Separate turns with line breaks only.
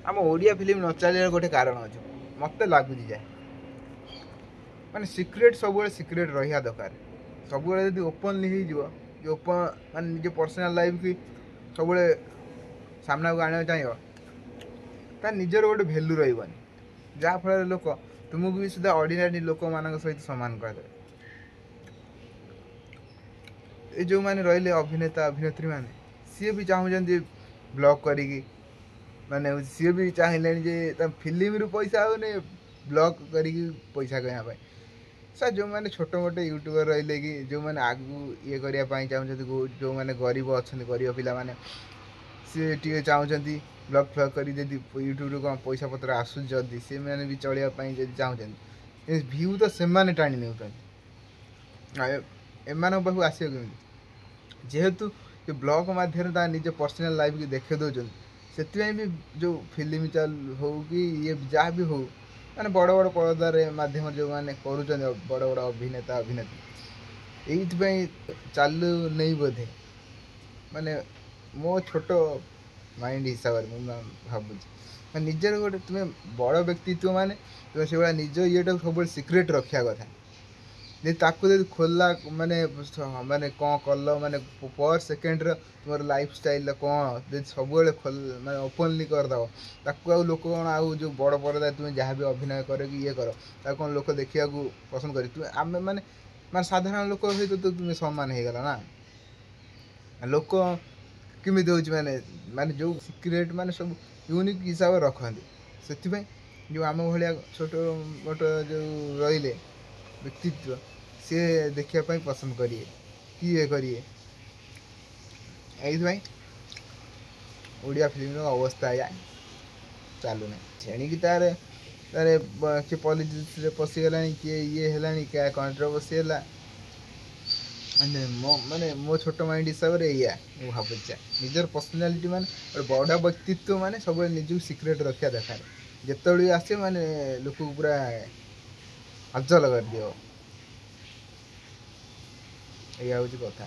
ଆମ ଓଡ଼ିଆ ଫିଲ୍ମ ନ ଚାଲିବାର ଗୋଟେ କାରଣ ଅଛି, ମୋତେ ଲାଗୁଛି ଯାଏ। ମାନେ ସିକ୍ରେଟ୍, ସବୁବେଳେ ସିକ୍ରେଟ୍ ରହିବା ଦରକାର। ସବୁବେଳେ ଯଦି ଓପନଲି ହେଇଯିବ କି ଓପନ୍ ମାନେ ନିଜ ପର୍ସନାଲ୍ ଲାଇଫ୍ କି ସବୁବେଳେ ସାମ୍ନାକୁ ଆଣିବାକୁ ଚାହିଁବ, ତା ନିଜର ଗୋଟେ ଭ୍ୟାଲୁ ରହିବନି, ଯାହାଫଳରେ ଲୋକ ତୁମକୁ ବି ସୁଦ୍ଧା ଅର୍ଡ଼ିନାରୀ ଲୋକମାନଙ୍କ ସହିତ ସମାନ କରିଦେବେ। ଏ ଯେଉଁମାନେ ରହିଲେ ଅଭିନେତା ଅଭିନେତ୍ରୀମାନେ, ସିଏ ବି ଚାହୁଁଛନ୍ତି ବ୍ଲଗ୍ କରିକି, ମାନେ ସିଏ ବି ଚାହିଁଲେଣି ଯେ ତା ଫିଲ୍ମରୁ ପଇସା ହେଉନି, ବ୍ଲଗ୍ କରିକି ପଇସା କମେଇବା ପାଇଁ। ସାର୍, ଯେଉଁମାନେ ଛୋଟ ମୋଟ ୟୁଟ୍ୟୁବର୍ ରହିଲେ କି ଯେଉଁମାନେ ଆଗକୁ ଇଏ କରିବା ପାଇଁ ଚାହୁଁଛନ୍ତି, ଯେଉଁମାନେ ଗରିବ ଅଛନ୍ତି, ଗରିବ ପିଲାମାନେ, ସିଏ ଟିକେ ଚାହୁଁଛନ୍ତି ବ୍ଲଗ୍ ଫ୍ଲଗ୍ କରି ଯଦି ୟୁଟ୍ୟୁବରୁ କ'ଣ ପଇସା ପତ୍ର ଆସୁଛି, ଯଦି ସେମାନେ ବି ଚଳିବା ପାଇଁ ଯଦି ଚାହୁଁଛନ୍ତି, ଏ ଭିଉ ତ ସେମାନେ ଟାଣି ନେଉଛନ୍ତି, ଏମାନଙ୍କ ପାଖକୁ ଆସିବ କେମିତି? ଯେହେତୁ ଏ ବ୍ଲଗ୍ ମାଧ୍ୟମରେ ତା ନିଜ ପର୍ସନାଲ୍ ଲାଇଫ୍କି ଦେଖାଇ ଦେଉଛନ୍ତି, ସେଥିପାଇଁ ବି ଯେଉଁ ଫିଲ୍ମ ଚାଲ ହଉ କି ଇଏ ଯାହା ବି ହଉ, ମାନେ ବଡ଼ ବଡ଼ ପରଦାରେ ମାଧ୍ୟମରେ ଯେଉଁମାନେ କରୁଛନ୍ତି ବଡ଼ ବଡ଼ ଅଭିନେତା ଅଭିନେତ୍ରୀ, ଏଇଥିପାଇଁ ଚାଲୁ ନେଇ ବୋଧେ। ମାନେ ମୋ ଛୋଟ ମାଇଣ୍ଡ ହିସାବରେ ମୁଁ ଭାବୁଛି, ମାନେ ନିଜର ଗୋଟେ ତୁମେ ବଡ଼ ବ୍ୟକ୍ତିତ୍ୱ, ମାନେ ତୁମେ ସେଇଭଳିଆ ନିଜ ଇଏଟାକୁ ସବୁବେଳେ ସିକ୍ରେଟ୍ ରଖିବା କଥା। ଯଦି ତାକୁ ଯଦି ଖୋଲା ମାନେ ମାନେ କ'ଣ କଲ, ମାନେ ପର୍ ସେକେଣ୍ଡର ତୁମର ଲାଇଫ୍ ଷ୍ଟାଇଲ୍ର କ'ଣ ଯଦି ସବୁବେଳେ ମାନେ ଓପନଲି କରିଦେବ ତାକୁ, ଆଉ ଲୋକ କ'ଣ ଆଉ ଯେଉଁ ବଡ଼ ପରଦା ତୁମେ ଯାହା ବି ଅଭିନୟ କର କି ଇଏ କର, ତାକୁ କ'ଣ ଲୋକ ଦେଖିବାକୁ ପସନ୍ଦ କରିବେ? ତୁମେ ଆମେ ମାନେ ମାନେ ସାଧାରଣ ଲୋକ ସହିତ ତ ତୁମେ ସମାନ ହେଇଗଲା ନା। ଲୋକ କେମିତି ହେଉଛି, ମାନେ ମାନେ ଯେଉଁ ସିକ୍ରେଟ୍ ମାନେ ସବୁ ୟୁନିକ୍ ହିସାବରେ ରଖନ୍ତି, ସେଥିପାଇଁ ଯେଉଁ ଆମ ଭଳିଆ ଛୋଟ ମୋଟ ଯେଉଁ ରହିଲେ ବ୍ୟକ୍ତିତ୍ୱ, ସିଏ ଦେଖିବା ପାଇଁ ପସନ୍ଦ କରିବେ କି ଇଏ କରିବେ। ଏଇଥିପାଇଁ ଓଡ଼ିଆ ଫିଲ୍ମର ଅବସ୍ଥା ଏଇଆ, ଚାଲୁନାହିଁ। ସେଣିକି ତାର ତାର କିଏ ପଲିଟିକ୍ସରେ ପଶିଗଲାଣି, କିଏ ଇଏ ହେଲାଣି, କିଏ କଣ୍ଟ୍ରୋଭର୍ସି ହେଲା। ମାନେ ମୋ ମାନେ ମୋ ଛୋଟ ମାଇଣ୍ଡ ହିସାବରେ ଏଇଆ ମୁଁ ଭାବୁଛି, ନିଜର ପର୍ସନାଲିଟି ମାନେ ଗୋଟେ ବଡ଼ ବ୍ୟକ୍ତିତ୍ୱ ମାନେ ସବୁବେଳେ ନିଜକୁ ସିକ୍ରେଟ୍ ରଖିବା ଦରକାର। ଯେତେବେଳେ ବି ଆସିବ ମାନେ ଲୋକକୁ ପୁରା ହଲଚଲ କରିଦିଅ। ଏଇଆ ହେଉଛି କଥା।